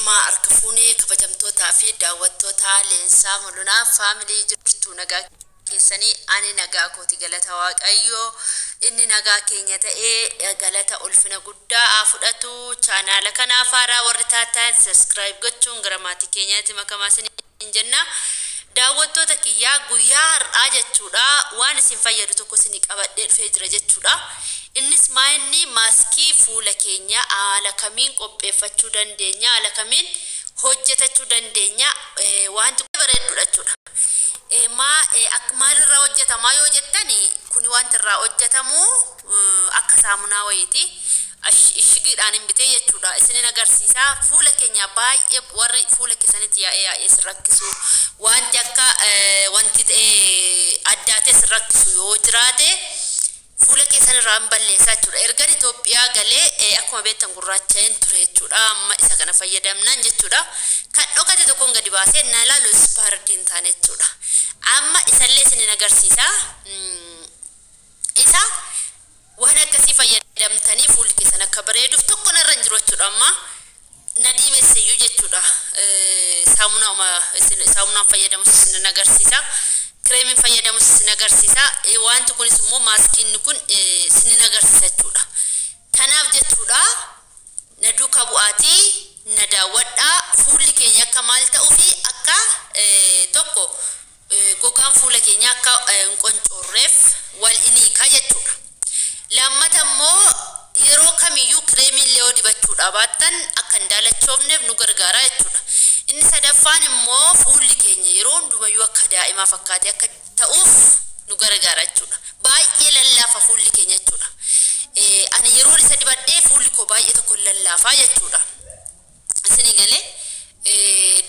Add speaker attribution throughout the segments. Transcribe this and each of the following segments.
Speaker 1: Ashamaa harka fuunee kabajamtootaa fi daawwattoota Leensaa Mul'unaa Faamilii, jirtu nagaa keessanii? Ani nagaa kooti, galata Waaqayyoo. Inni nagaa keenya ta'ee galata ulfina guddaa haa fudhatu. Chaanaala kanaaf haaraa warri taatan subscribe gochuun gara maatii keenyaatti makamaa isin jenna. Daawwattoota kiyyaa, guyyaa har'aa jechuudha waan isin fayyadu tokko isin qabadhee dhufee jira jechuudha. Innis maa inni maaskii fuula keenya haala kamiin qopheeffachuu dandeenya, haala kamiin hojjetachuu dandeenya, wanti bareedduudha jechuudha. Maalirraa hojjetamaa yoo jettani, kuni wanti irraa hojjetamu akka saamunaa wayiiti. Ishigiidhaan hin bitee jechuudha. Isinin agarsiisa. Fuula keenya baay'ee warri fuula keessanitti yaa'ee yaa'ee isin rakkisu, wanti akka wanti addaatee isin rakkisu yoo jiraate, fuula keessan irraa hin balleessaa jechuudha. Ergan Itoophiyaa galee akkuma beektan gurraacha'een ture jechuudha. Amma isa kana fayyadamnaan jechuudha. Kan dhokate tokkoon gadi baasee na ilaalu ispaardii hin taane jechuudha. Amma isallee isinin agarsiisa. Isa waan akkasii fayyadamtanii fuulli keessan akka bareeduuf tokko narra hin jiru jechuudha. Amma na diimesseyyuu jechuudha. Saamunaan fayyadamus isin agarsiisa. Kireemiin fayyadamus isin agarsiisa. Wanti kunis immoo maaskiin kun isin agarsiisa jechuudha. Kanaaf jechuudha, na duukaa bu'aatii na daawwadhaa. Fuulli keenya akka maal ta'uu fi akka tokko gogaan fuula keenya akka hin qoncoorreef wal iniikaa jechuudha. Lammata immoo yeroo kamiyyuu kireemii illee yoo dibachuudha baattan akka hin daalachoofneef nu gargaara jechuudha. Inni sadaffaan immoo fuulli keenya yeroo hundumayyuu akka daa'imaa fakkaatee akka ta'uuf nu gargaara jechuudha. Baay'ee lallaafa fuulli keenya jechuudha. Ani yeroo isa dibadhee fuulli koo baay'ee tokko lallaafaa jechuudha. Isinii galee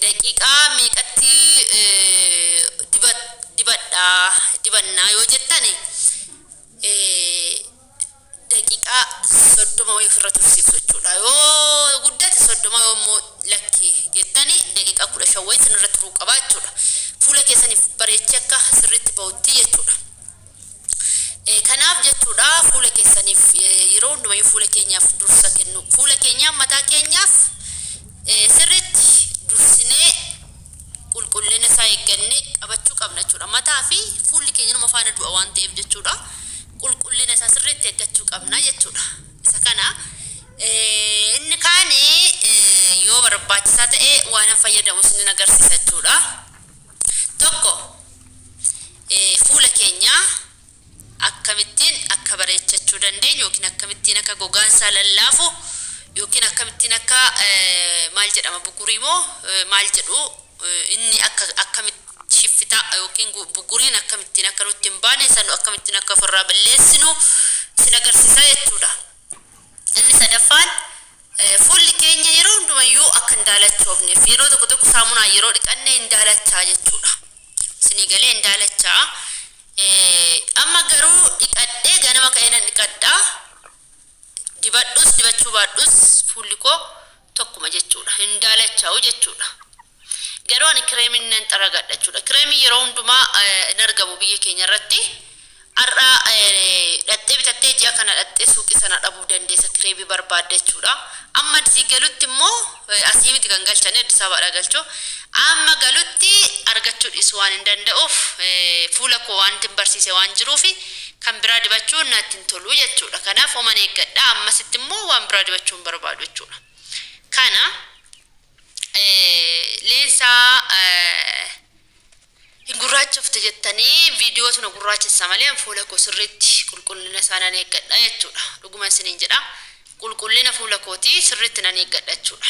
Speaker 1: daqiiqaa meeqatti dibadhaa dibannaa yoo jettani, daqiiqaa 30 wayii ofirra tursiiftu jechuudha. Yoo guddate 30, yoo immoo lakki jettani daqiiqaa 15 wayii isinirra turuu qaba jechuudha. Fuula keessaniif bareechee akka sirriitti bahutti jechuudha. Kanaaf jechuudha, fuula keessaniif yeroo hundumayyuu fuula keenyaaf dursa kennu. Fuula keenyaaf, mataa keenyaaf sirriitti dursinee qulqullina isaa eeggannee qabachuu qabna jechuudha. Mataa fi fuulli keenya numa faana du'a waan ta'eef jechuudha. Qulqullina isaa sirriitti eeggachuu qabna jechuudha. Isa kana inni kaani yoo barbaachisaa ta'e waan fayyadamu isin agarsiisa jechuudha. Tokko, fuula keenya akkamittiin akka bareechachuu dandeenyu yookiin akkamittiin akka gogaan isaa lallaafu yookiin akkamittiin akka maal jedhama, bugurii moo maal jedhu, inni akka akkamitti shiffitaa yookiin buguriin akkamittiin akka nutti hin baane san akkamittiin akka ofirraa balleessinu isin agarsiisa jechuudha. Inni sadaffaan fuulli keenya yeroo hundumayyuu akka hin daalachoofneef, yeroo tokko tokko saamunaa yeroo dhiqanne hin daalachaa jechuudha. Isinii galee? Hin daalachaa. Amma garuu dhiqadhee ganama ka'ee nan dhiqadhaa. Dibadhus dibachuu baadhus fuulli koo tokkuma jechuudha. Hin daalachaa'u jechuudha. Garuu ani kireemiin nan xaragadha jechuudha. Kireemiin yeroo hundumaa hin argamu biyya keenya irratti. Har'a dhattee bitattee ji'a kana dhattee suuqii sana dhabuu dandeessa kireemii barbaadde jechuudha. Amma asii galutti immoo asii miti kan galchanii, Addis Ababaadhaa galchu. Amma galutti argachuu dhiisuu waan hin danda'uuf, fuula koo waan hin barsiise waan jiruuf, kan biraa dibachuun natti hin tolu jechuudha. Kanaaf homan eeggadha. Ammasitti immoo waan biraa dibachuu hin barbaadu jechuudha. Kana Leensaa hin gurraachofte jettanii viidiyoo tuna gurraachessa malee fuula koo sirriitti qulqullina isaa nan eeggadha jechuudha. Dhuguma isiniin jedha. Qulqullina fuula kootii sirriitti nan eeggadha jechuudha.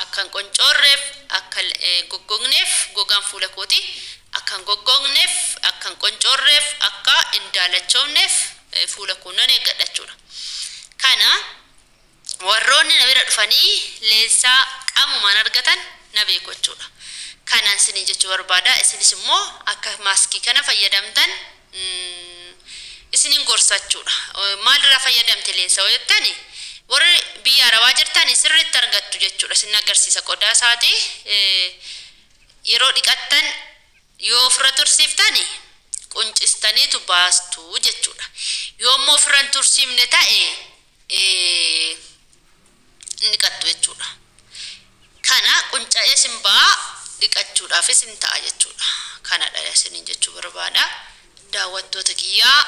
Speaker 1: Akka hin qoncoorreef, akka hin goggogneef, gogaan fuula kootii akka hin goggogneef, akka hin qoncoorreef, akka hin daalachoofneef fuula koo nan eeggadha jechuudha. Kana warroonni na bira dhufanii Leensaa qaamumaan argatan na beeku jechuudha. Kanaan isinii jechuu barbaada. Isinis immoo akka maaskii kana fayyadamtan isinin gorsa jechuudha. Maalirraa fayyadamte Leensa yoo jettani, warri biyya Arabaa jirtan sirriitti argattu jechuudha. Isin agarsiisa qodaa isaati. Yeroo dhiqattan yoo ofirra tursiiftani quncistaniitu baastu jechuudha. Yoo immoo ofirra hin tursiifne ta'e hin dhiqattu jechuudha. Dhiqachuudhaafis hin ta'a jechuudha. Kanadha isiniin jechuu barbaada. Daawwattoota kiyyaa,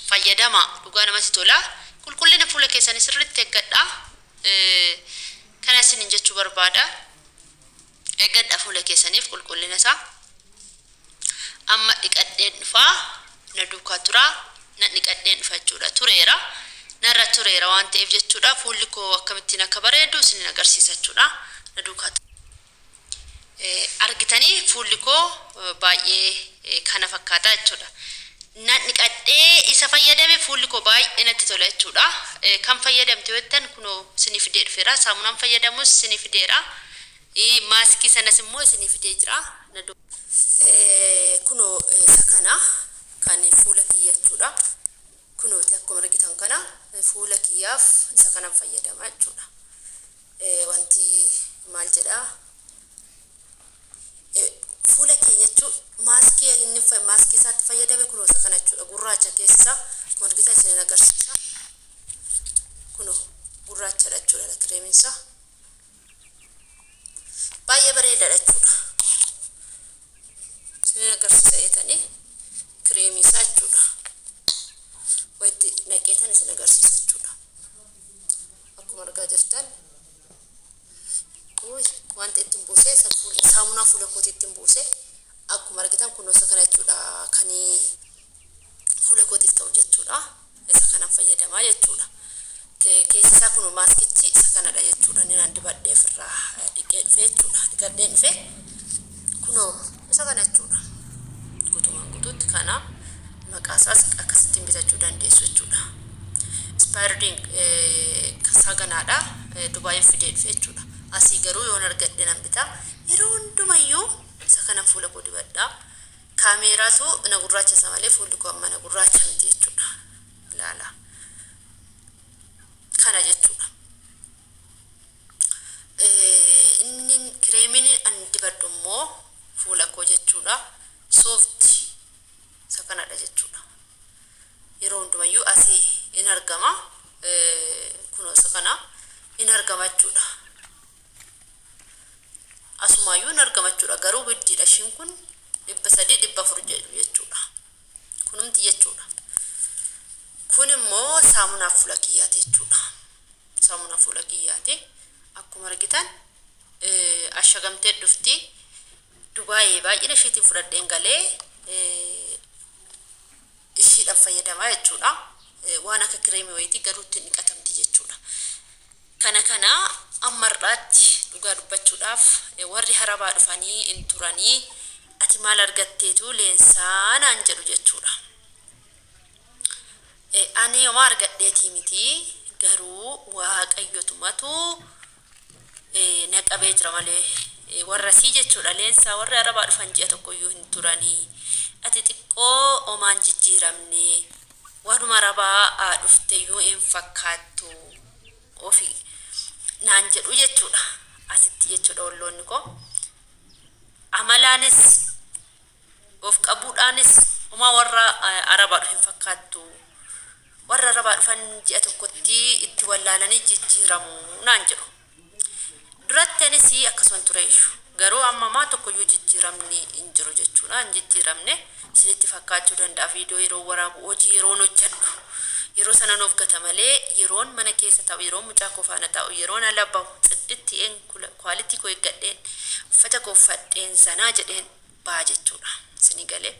Speaker 1: fayyadama, dhugaa namatti tola. Qulqullina fuula keessanii sirriitti eeggadha. Kana isiniin jechuu barbaada. Eeggadha fuula keessaniif qulqullina isaa. Amma dhiqadheen dhufaa, na duukaa turaa, na dhiqadheen dhufa jechuudha. Tureera. Narra tureera waan ta'eef jechuudha. Fuulli koo akkamittiin akka bareedu isinin agarsiisa jechuudha. Na duukaa argitanii fuulli koo baay'ee kana fakkaata jechuudha. Nan dhiqadhee isa fayyadame, fuulli koo baay'ee natti tola jechuudha. Kan fayyadamte jettan, kunoo isinii fidee dhufeera. Saamunaan fayyadamus isinii fideera. Maaskii sanas immoo isinii fidee jira. Kunoo isa kana kan fuula kiyya jechuudha. Kunooti akkuma argitan kana fuula kiyyaaf isa kanan fayyadama jechuudha. Wanti maal jedhaa, fuula keenya jechuun maaskii inni maaskii isaatti fayyadame kunoo isa kana jechuudha. Gurraacha keessa akkuma argitan isin agarsiisa. Kunoo gurraachadha jechuudha kireemiin isaa. Baay'ee bareedaadha jechuudha. Isin agarsiisa eetanii kireemii isaa jechuudha. Wayitti naqeetan isin agarsiisa jechuudha. Akkuma argaa jirtan wanta ittiin buusee, saamunaa fuula kootii ittiin buusee, akkuma argitan kunoo isa kana jechuudha, kan fuula kootiif ta'u jechuudha. Isa kanan fayyadamaa jechuudha. Keessi isaa kun maaskichi isa kanadha jechuudha. Inni naan dibadhee ofirraa dhiqee dhufee jechuudha. Dhiqadhee dhufee kunoo isa kana jechuudha. Guutumaan guutuutti kana maqaa isaas akkasittiin bitachuu dandeessu jechuudha. Expired saganaadha. Dubaayin fidee dhufe jechuudha. Asii garuu yoon argadhe nan bita. Yeroo hundumayyuu isa kana fuula koo dibadha. Kaameeraatu na gurraachisa malee fuulli koo amma na gurraacha miti jechuudha. Ilaala. Kana jechuudha. Inni kireemiin ani dibadhu immoo fuula koo jechuudha. Soofti isa kanadha jechuudha. Yeroo hundumayyuu asii in argama. Kunoo isa kana in argama jechuudha. Asumaayyuu in argama jechuudha. Garuu widdiidha ishiin kun, 300, 400 jedhu jechuudha. Kunumti jechuudha. Kun immoo saamunaa fuula kiyyaati jechuudha. Saamunaa fuula kiyyaati. Akkuma argitan ashagamtee dhufti. Dubaayee baay'ina isheetiin fudhadheen galee ishiidhaan fayyadamaa jechuudha. Waan akka kireemii wayitii garuu ittiin dhiqatamti jechuudha. Kana ammarraatti dhugaa dubbachuudhaaf warri harabaa dhufanii hin turanii, "Ati maal argatteetu leensaa?" naan jedhu jechuudha. Ani homaa argadheetii miti, garuu waaqayyotumatu na qabee jira malee warra sii jechuudha. "Leensaa, warri arabaa dhufan ji'a tokkoyyuu hin turanii, ati xiqqoo homaan jijjiiramne, waanuma arabaa dhufteyyuu hin fakkaattu ofi" naan jedhu jechuudha. Asitti jechuudha olloonni koo. Amalaanis of qabuudhaanis homaa warra arabaa dhufe hin fakkaattu. "Warra arabaa dhufan ji'a tokkotti itti wallaalanii jijjiiramu" naan jedhu. Duratti anis akkasuma ture, garuu amma maa tokkoyyuu jijjiiramni hin jiru jechuudha. Hin jijjiiramne isinitti fakkaachuu danda'a. Viidiyoo yeroo waraabu, hojii yeroon hojjedhu, yeroo sana of gata malee, yeroon mana keessa taa'u, yeroon mucaa koo faana taa'u, yeroon ala bahu, xidditti een quality koo eeggadheen, uffata koo uffadheen, zanaa jedheen ba'a jechuudha. Isinii galee?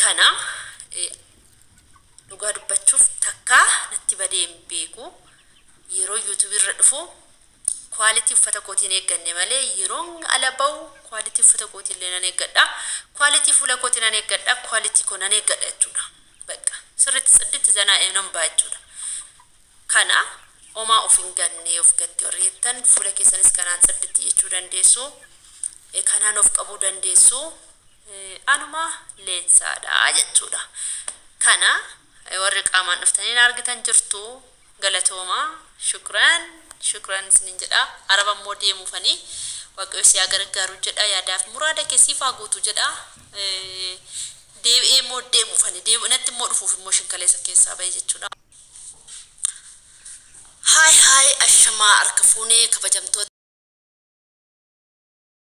Speaker 1: Kana dhugaa dubbachuuf takkaa natti badee hin beeku. Yeroo yuutuubii irra dhufu quality uffata kootiin eegganne malee, yeroon ala bahu quality uffata kootii illee nan eeggadha. Quality fuula kootii nan eeggadha. Quality koo nan eeggadha jechuudha. Bakka sirriitti sirriitti zanaa nan ba'a jechuudha. Kana homaa of hin ganne, of gatte warri jettan, fuula keessanis kanaan sirriitti jechuu dandeessu. Kanaan of qabuu dandeessu. Anuma leensaadha jechuudha. Kana warri qaamaan dhuftanii na argitan jirtu, galatoomaa, shukran shukran isinin jedha. Araba immoo deemuufanii Waaqayyo si haa gargaaru jedha, yaadaaf muraada keessiif haa guutu jedha. Deebi'ee immoo deemuufanii deebi'u natti immoo dhufuuf immoo shinkaleessa keessaa bahe jechuudha. Haay haay, ashamaa, harka fuunee kabajamtoota.